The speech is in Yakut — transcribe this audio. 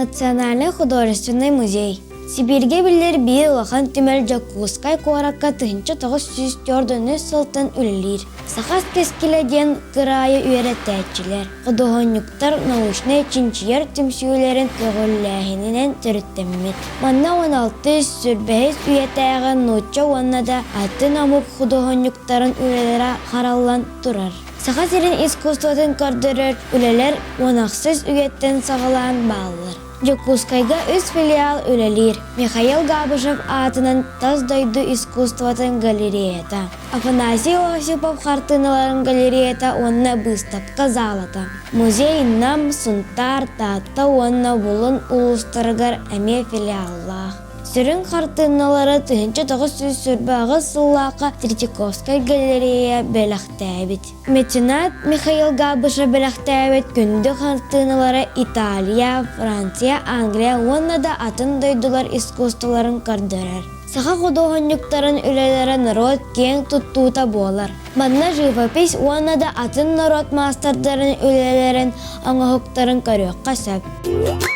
Национальнай художественнай музей. Сибииргэ биллэр биир улахан түмэл Дьокуускай куоракка 1904 сылтан үлэлиир. Саха кэскилэ диэн кыраайы үөрэтээччилэр, худуоһунньуктар научнай чинчийэр түмсүүлэрин көҕүлээһининэн төрүттэммит. Манна 16 сүүрбэһис үйэтээҕи нуучча уонна да атын омук худуоһунньуктарын үлэлэрэ хараллан турар. Саха сирин искусствотын көрдөрөр үлэлэр 16 үйэттэн саҕалаан бааллар. Дьокуускайга үс филиал үлэлиир: Михаил Габышев аатынан тас дойду искусствотын галереята, Афанасий Осипов хартыыналарын галереята уонна быыстапка залата. Музей Нам, Сунтаар, Таатта уонна Булун улуустарыгар эмиэ филиаллаах. Сүрүн хартыыналары 1928 сыллаахха Третьяковскай галерея бэлэхтээбит. Меценат Михаил Габышев бэлэхтээбит күндү хартыыналара Италия, Франция, Англия уонна да атын дойдулар искусстволарын көрдөрөр. Саха худуоһунньуктарын үлэлэрэ норуот киэҥ туттуута буолар. Манна живопись уонна да атын норуот маастардарын үлэлэрин, оҥоһуктарын көрүөххэ сөп.